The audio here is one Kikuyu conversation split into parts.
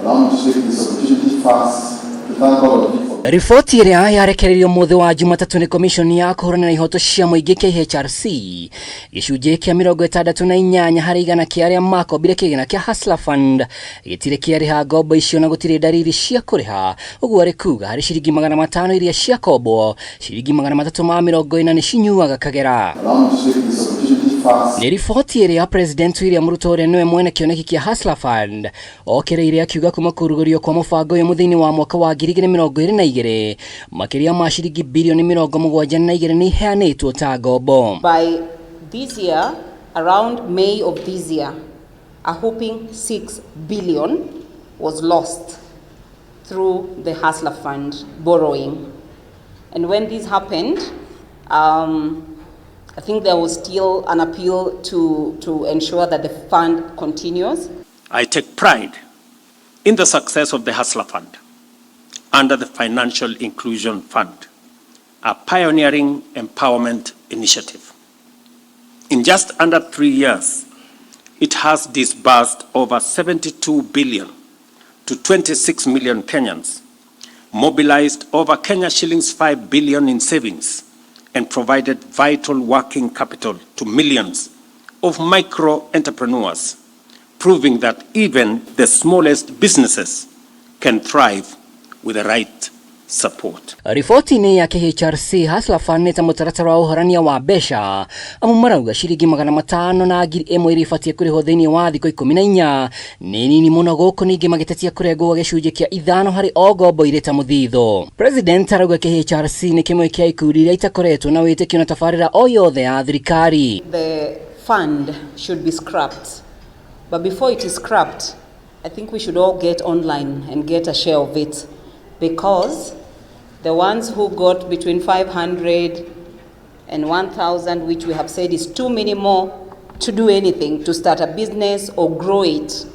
Allow me to take this opportunity first to thank all of you for Riboti ĩrĩa yarekereirio mũthĩ wa Jumatatũ nĩ Komishoni ya kũhũrana na ihoto cia mũingĩ KHRC, gĩcunjĩ kĩa 68 harĩ igana kĩa arĩa makombire kĩgĩna kĩa Hustler Fund gĩtirĩ kĩarĩha ngombo icio na gũtirĩ ndariri cia kũrĩha. Ũguo arĩ kuga harĩ ciringi 500 iria ciakombwo, ciringi 340 nĩ cinyuaga kagera. Allow me to take this opportunity first Nĩ riboti ĩrĩa President William Ruto ũrĩa nĩwe mwene kĩoneki kĩa Hustler Fund okereire akiuga kuma kũrugũrio kwa mũbango ũyũ mũthĩ-inĩ wa mwaka wa 2022 makĩria ma ciringi birioni 72 nĩ iheanĩtwo ta ngombo. By this year, around May of this year, a whopping 6 billion was lost through the Hustler Fund borrowing. And when this happened, I think there was still an appeal to ensure that the fund continues. I take pride in the success of the Hustler Fund under the Financial Inclusion Fund, a pioneering empowerment initiative. In just under 3 years, it has disbursed over 72 billion to 26 million Kenyans, mobilized over Kenya shillings 5 billion in savings, and provided vital working capital to millions of micro entrepreneurs, proving that even the smallest businesses can thrive with the right support. Riboti-inĩ ya KHRC, Hustler Fund nĩ ta mũtaratara wa ũhorania wa mbeca, amu marauga ciringi 500 na 1000 iria ibatiĩ kũrĩhwo thĩinĩ wa thikũ 14 nĩ nini mũno, gũkũ ningĩ magĩtetia kũrengwo gĩcunjĩ kĩa 5 harĩ o ngombo irĩ ta mũthithũ. President arauga KHRC nĩ kĩmwe kĩa ikundi iria itakoretwo na wĩtĩkio na tabarĩra o yothe ya thirikari. The fund should be scrapped. But before it is scrapped, I think we should all get online and get a share of it, because the ones who got between 500 and 1,000, which we have said is too minimal to do anything, to start a business or grow it,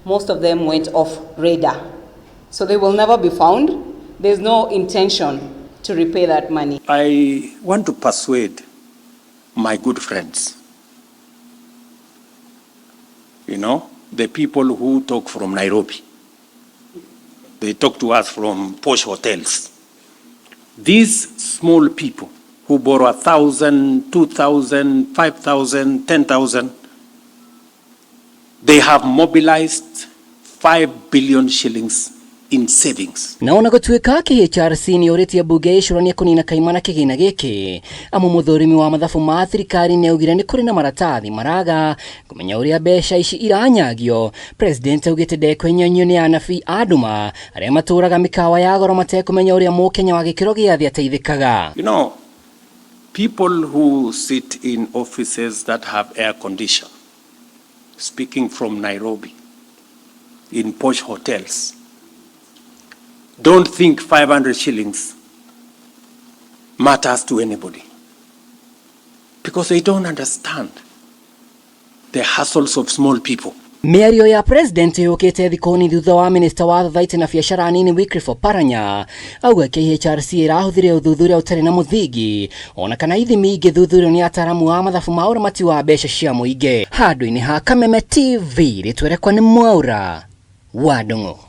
most of them went off radar. So they will never be found. There's no intention to repay that money. I want to persuade my good friends, the people who talk from Nairobi. They talk to us from posh hotels. These small people who borrow 1,000, 2,000, 5,000, 10,000, they have mobilized 5 billion shillings in savings. Na ona gũtuĩka KHRC nĩ ũrĩtie mbunge ĩcũranie kũnina kaimana kĩgĩna gĩkĩ, amu mũthũrimi wa mathabu ma thirikari nĩ augire nĩ kũrĩ na maratathi maraga kũmenya ũrĩa mbeca ici iranyagio. President augĩte ndekwenyonyio nĩ anabii a nduma arĩa matũraga mĩkawa ya goro matekũmenya ũrĩa mũkenya wa gĩkĩro gĩa thĩ ateithĩkaga. People who sit in offices that have air condition, speaking from Nairobi, in posh hotels, don't think 500 shillings matters to anybody, because they don't understand the hassles of small people. Mĩario ya president yũkĩte thikũ nini thutha wa minista wa thothaitĩ na biacara nini Wycliffe Oparanya auga KHRC ĩrahũthĩre ũthuthuria ũtarĩ na mũthingi ona kana ithimi ingĩthuthurio nĩ ataramu a mathabu ma ũramati wa mbeca cia mũingĩ. Handũ-inĩ ha Kameme TV, rĩtwa rĩakwa nĩ Mwaura wa Ndung'u.